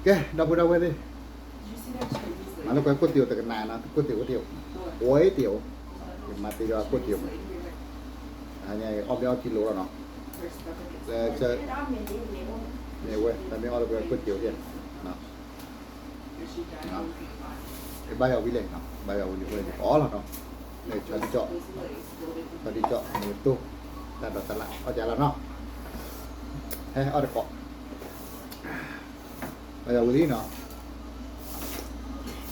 ကဲ ဒီပုၢ်ဒီဝဲၢ်သ့ၣ်, မၤလၢကွဲးကိၣ်တံၢ်အိၣ်တကနၣ်နီၤ, ကိၣ်တံၢ်အိၣ်တံၢ်အိၣ်, အိၣ်တံၢ်အိၣ်, ယမၤတ့ၢ်ဒီးကိၣ်တံၢ်အိၣ်, အန့ၣ်အီၣ်မ့ၢ်အီထံလိာ်လီၤနီၤ, လၢ, မ့ၢ်ဝဲ တၢ်မ့ၢ်အီၣ်လၢကွဲးကိၣ်တံၢ်အိၣ်တံၢ်, ဘါယွၤဝံၤလဲၣ်နီၤ, ဘါယွၤဝံၤန့ၣ်ဝဲန့ၣ်အီၣ်လီၤနီၤ, ဆီဒံကၠီၣ်, ဆီဒံကၠီၣ် မ့ၢ်တိၢ်, တၢ်ဒိးတၢ်လၢ် အီၣ်ကလီၤနီၤ, ဟဲအီၣ်တကိး, ဘါယွၤဝံၤ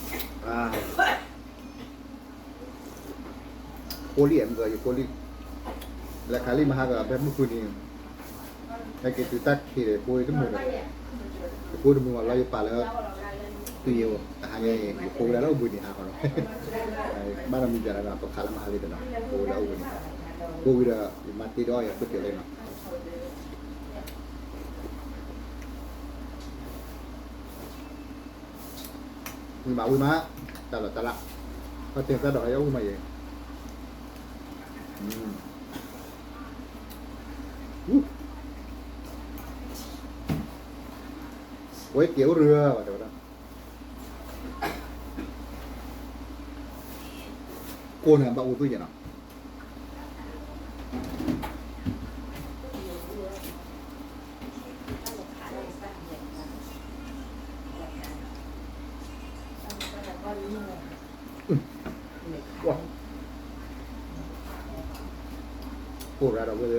လံနီၤ, ဃိလံ မ့ၢ်ယဃိလံ, လဲၤခးလံမဟါကဖဲမုၢ်ဃုနံၤ, ဟဲက့ၤတုၤတၢ်ခံးဒီး ယဃိတမုာ်ဒီး, ယဃိတမုာ်ဘၣ်လီၤ ယပာ်လၢ, တုၤယအိၣ်တဟါညါအံၤ ယဃိဝဲဒၣ်လၢအိၣ်ဘှံးနံၤဟါဃီဒီး, ဘၣ်ဒီးမံၤပၠးဒီး ပခးလၢမဟါလံဒီးနီၤ ဃိဝဲဒၣ်အိၣ်ဘှံးနံၤ, ဃိဝံၤဒီး ယမၤတ့ၢ်ဒီးအီၣ်ယၤကိၣ်တံၢ်လံနီၤ ဝံၤမး ဝံၤမး, တၢ်လီၤတၢ်လၢ်, ပှၤတဲတၢ်ဒီးဟဲအီၣ်ဝံၤမးယဲ, ဝဲကဲအိၣ်ရၢဘၣ်တဲဝဲဒၣ်, ကိးန့ၣ်ဘၣ်အိၣ်သူၣ်ယဲနီၤ ကိးရၢဒီးဝဲ,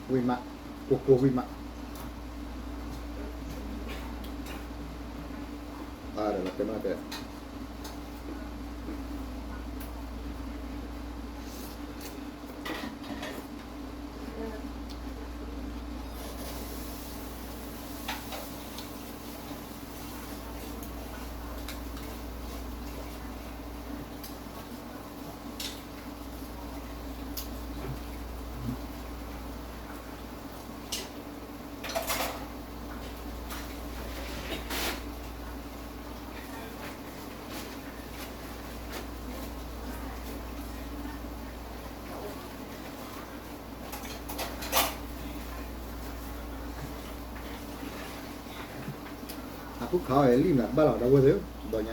ဝံၤမး, ကိးကိးဝံၤမး, အါဒီးတဲမးတဲ အဃိခးအီၣ်အံၤလံမး ဘၣ်လီၤဒီးဝဲသ့ၣ်, ဒီးညါ,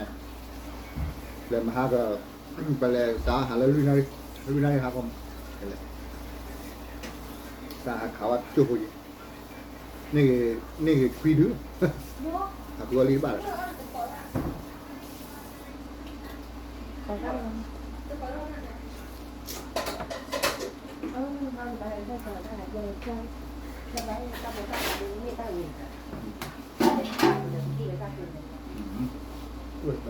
လဲၤမဟါက, ပလဲၤစးဟးလၢ လွံၢ်နၣ်ရံၣ်ဟါခီ, စးဟးခးဝဲကၠိဖိယံၤ, န့ၢ်ဂ့ၤခွံဒု, ဟးဃုအီၣ်လံတဘၣ်ဒီး အမ့ၢ်နီၢ်ဘၣ်, လံၣ်ကၠိတပှၤ, ဘၣ်ဃးဘၣ်, နီ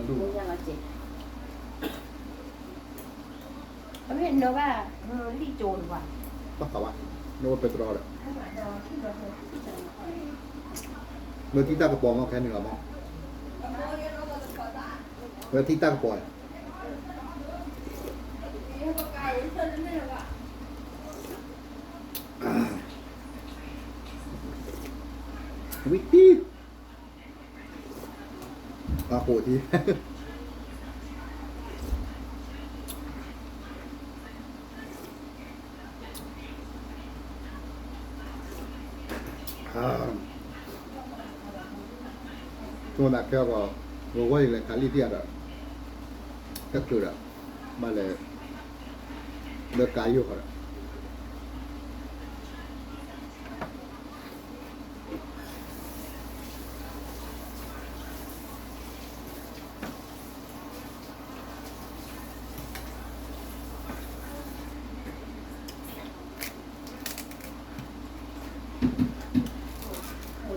ၢ်ဝဲပဲတြီဒီး, လၢထံတၢ်ကပီၤမ့ၢ်ခဲန့ၣ်လီၤမ့ၢ်, လၢထံတၢ်ကပီၤ, ဝံၤတံၢ် အဃိထံ ဆိကမိၣ်သးခဲအီၤကီး, ဂီၤဂီၤအံၤလဲၤခးလံၣ်တံၢ်အါဒီး, တချုးဒီး, ဘၣ်လဲၤ, လၢကါယိၣ်ဃီဒီး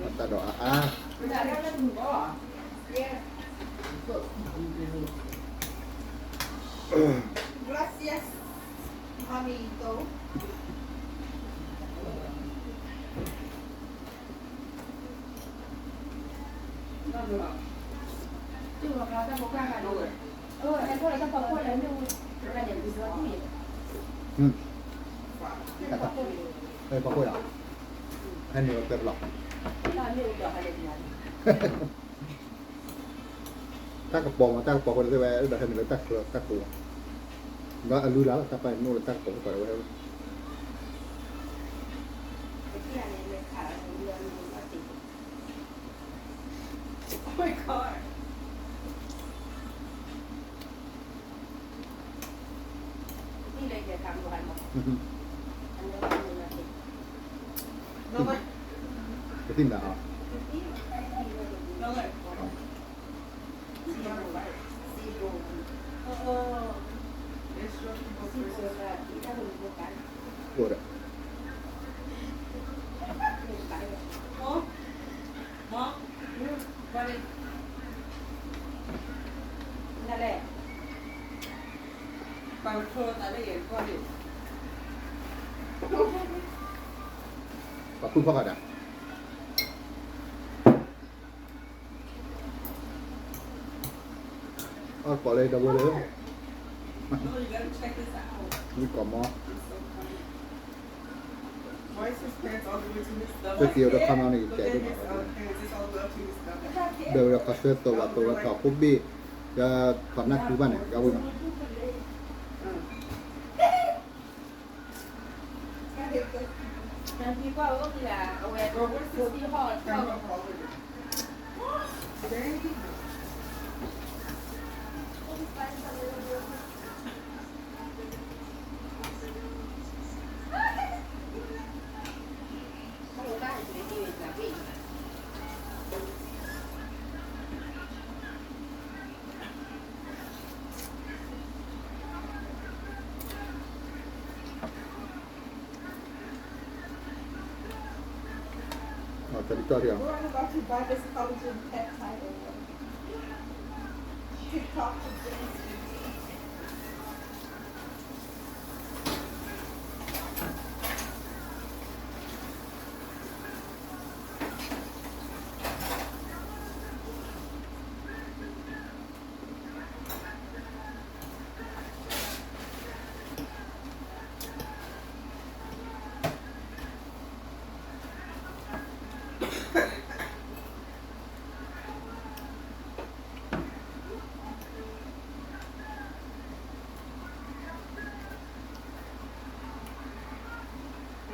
အတၢ်ဒီးအါအါ, Gracias, mamito. ပှၤခိၣ်ယၤ, ဟဲနုာ်လီၤတဲပလီၢ်, တၢ်ကပီၤမး တၢ်ကပီၤဃိတသ့ဝဲ ဒီးဟဲနုာ်လၢတၢ်ကပီၤ, ဒီးအလုၢ်လၢ်လီၤ တၢ်ပာ်န့ၣ်အိၣ်လၢတၢ်ကပီၤဃိတဝဲ တၢ်န့ၣ်, ပသ့ၣ်ညါဟီ အိၣ်ဒီး ပှၤဖုဖီၣ်ဃာ်ဒၣ် အီၣ်ပီၣ်လၢဒီပုၢ်ဝဲၢ်လၢ မုၢ်ကီၢ်မီ တက့ၤဝဲဒီးခီမီန့ၣ် ယတဲဒိၣ်မး ဒီးဝဲဒီးခီဆၢသိးဝဲ သိးဝဲထီၣ်ဖိဘ့ၣ် ဒီးထီၣ်နၢ်ကုဘၣ်န့ၣ် ယဝဲမး We're about to buy this collagen peptide oil. TikTok for Gen Z.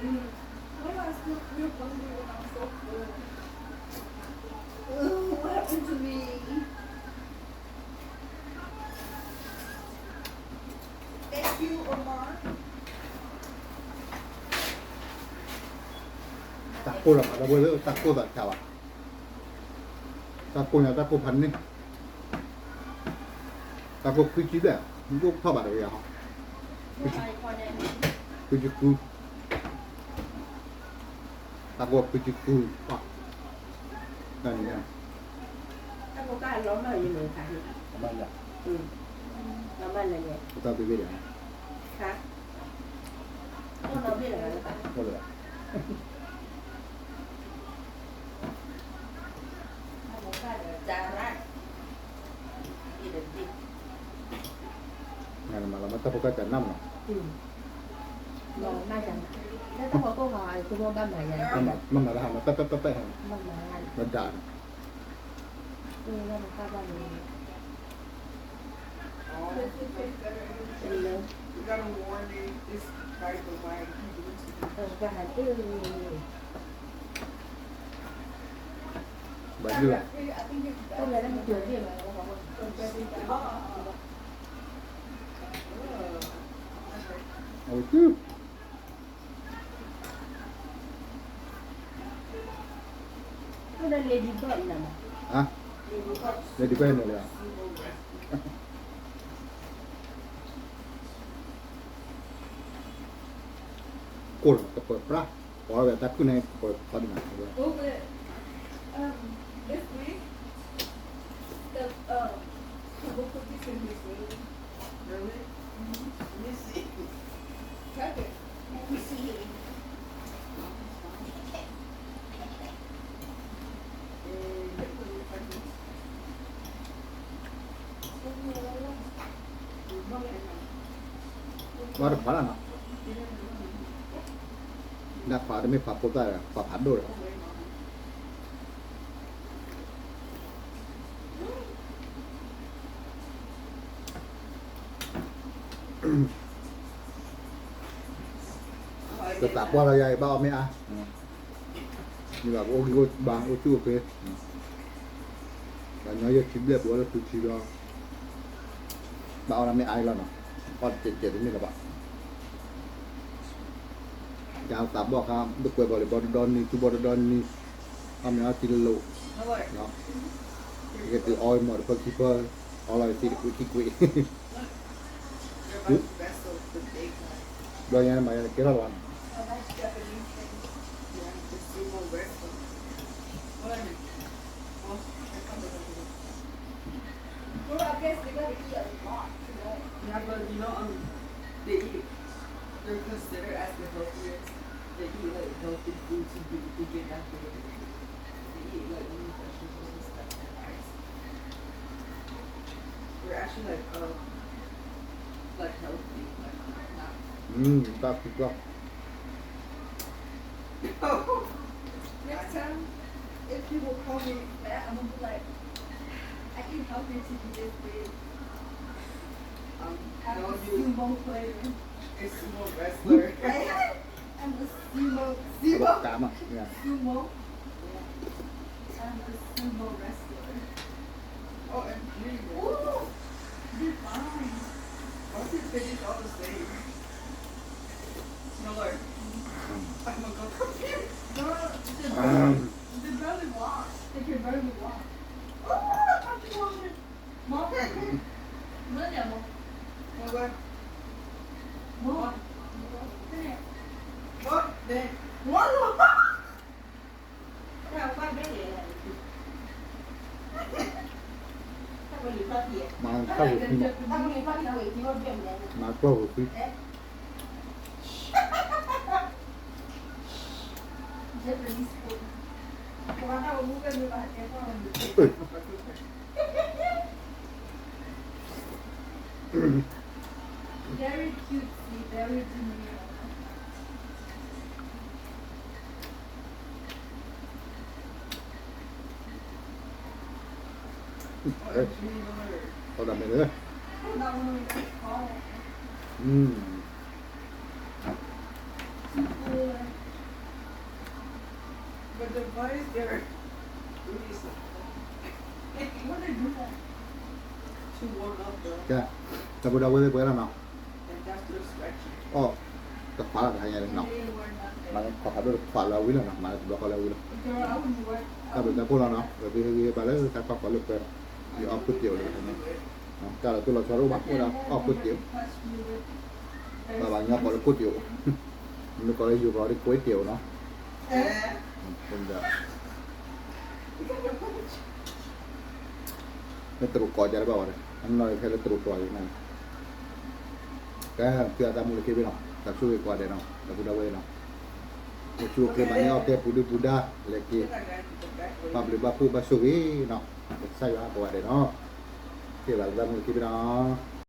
Mm. Why do I still feel hungry when I'm so full? Ugh, what happened to me? Thank you, Omar. တၢ်ကိၢ်လီၤမး ဒီပုၢ်ဝဲၢ်လၢတၢ်ကိၢ်သးတခါဘၣ် တၢ်ကိၢ်ညါတၢ်ကိၢ်ဖးန့ၣ် တၢ်ကိၢ်ခွံဆံဘျဲၣ် မ့ၢ်အိၣ်ထီၣ်ဘၣ်တဂ့ၤဟီ ခွံဆံခွံ တၢ်ကိၢ်ခွံဆံခွံ တၢ်န့ၣ် တၢ်ကိၢ်ကၢ်လီၤမၢ်ယမ့ၢ်ခါန့ၣ် လီၤမၢ်လၢညါ လီၤမၢ်လၢညါ ပတၢ်ဘ့ၣ်ဘ့ၣ်ဒီး ခါ အိၣ်နီဘ့ၣ်လၢၤဘၣ် အိၣ်လၢၤဘၣ် နမၤလီၤမၢ်တၢ်ဖိကၢ်တၢ်နၢ်မးနီၤ မၤမၤတၢ်ဟးမး တၢ်တၢ်တၢ်တၢ်ဟး မၤမၤတၢ်ဟးမး တၢ်တၢ်တၢ်တၢ်ဟး မၤဒၣ် ဘၣ်ဒုး အဝဲ Ladybug နမး ဟါ Ladybug န့ၣ်လီၤ ကိၢ်လီၤ ကပၢၤပြၢ် ပှၤဝဲတၢ်ခုၣ်န့ၣ် ကပၢၤဖီဒံးနၤ Over, um, this week, the, um, we'll put this in his room. Really? Mm-hmm. Let me see. Check it. Let me see. Eh, what about it? ဘၣ်တခွါလၢနီၤ ဒၣ်ခွါတမ့ၢ်ခွါဖိသၣ်ဒီး ခွါဖးဒိၣ်ဒီး တသးပှၢ်လီၤယၤအံၤဘၣ်အီၣ်မ့ၢ်အါ မ့ၢ်ဘၣ်ပအိၣ်ဂံၢ်အိၣ်ဘါအိၣ်ဆူၣ်အိၣ်ချ့ ပ ဒီးညီယဲၢ်ထံဘျဲၣ်ပှၤလၢသုထံဒီး ဘၣ်အီၣ်တၢ်မ့ၢ်အါအံၤလီၤနီၤ, အီၣ်တစဲးစဲးတန့ၢ်လၢၤဘၣ်. တၢ်သးဘီၣ်ခါ ဒိၣ်ကွဲးဘီၣ်လံ ဘီတဒီနံၤ သူဘီတဒီနံၤ, အီၣ်မ့ၤအီထံလိာ်, ကဲတုၤအီၣ်မ့ၤတဖၢခံဖၢ, အီၣ်လီၤသံတကွံာ်ခံကွံာ် ဘျီညါမၤယါကဲထီၣ်လီၤ. Well, I guess they gotta eat a lot, right? Yeah, but you know, um, they eat. They're considered as the healthiest. They eat like healthy food to be to get that big. They eat like only vegetables and stuff and rice. They're actually like um like healthy, like not. Mm, that's good. Next time, if people call me fat, I'm gonna be like, I eat healthy to be this big. Um, I'm a sumo player. A sumo wrestler. I'm a sumo, sumo. Sumo. Yeah. I'm a sumo wrestler. O M G. Ooh, you're fine. Why do they taste all the same? Similar. I'm a go. Girl, they barely, they barely walk. They can barely walk. Ooh, I'm trying. Mom, look at mom. Mom, mom. Mom. Mom. Mom. မၤတၢ်ဝံၤဖံး, မၤကွၢ်ဝံၤဖံး. Very cutesy, very demure. Ê, tao đầm này nữa. Ừm. Kìa, tao bơ đa wê wê bơ đa nọ. Ơ, tao khóa là hai ngày nọ. Mà tao khóa được khóa là quý là nọ, mà tao khóa là quý là. Tao bơ tao bơ là nọ, bởi vì hơi bà lỡ tao khóa khóa được rồi. Thì ơ, phút triệu là hai ngày. Tao là tôi là cho rô bắp, tôi là ơ, phút triệu. Bà bà nhớ có được phút triệu. Nó có lấy dù có được cuối triệu nó. Ê. Không được. Lၢတရူးကိးယၤတဘၣ်ဝဲ, အနီၢ်ဖဲလၢတရူးကိးယၤန့ၣ်, ကဲ, သုအတၢ်မူလၢခံဘ့ၣ်နီၤ, တၢ်ဆိၣ်ဂ့ၤကိးဂၤဒဲးနီၤ, တၢ်ပုၢ်တၢ်ဝဲၢ်နီၤ, အိၣ်ဆူၣ်အိၣ်ချ့မၤန့ၢ်အီၣ်ကဲပူၤဒုၣ်ပူၤဒါ, လဲၤက့ၤ, ဘၣ်ဘျုးဘၣ်ဖှိၣ်ဘၣ်ဆိၣ်ဂ့ၤနီၤ, ကစၢ်ယွၤကိးဂၤဒဲးနီၤ, ကဲလၢတၢ်မူလၢခံဘ့ၣ်နီၤ.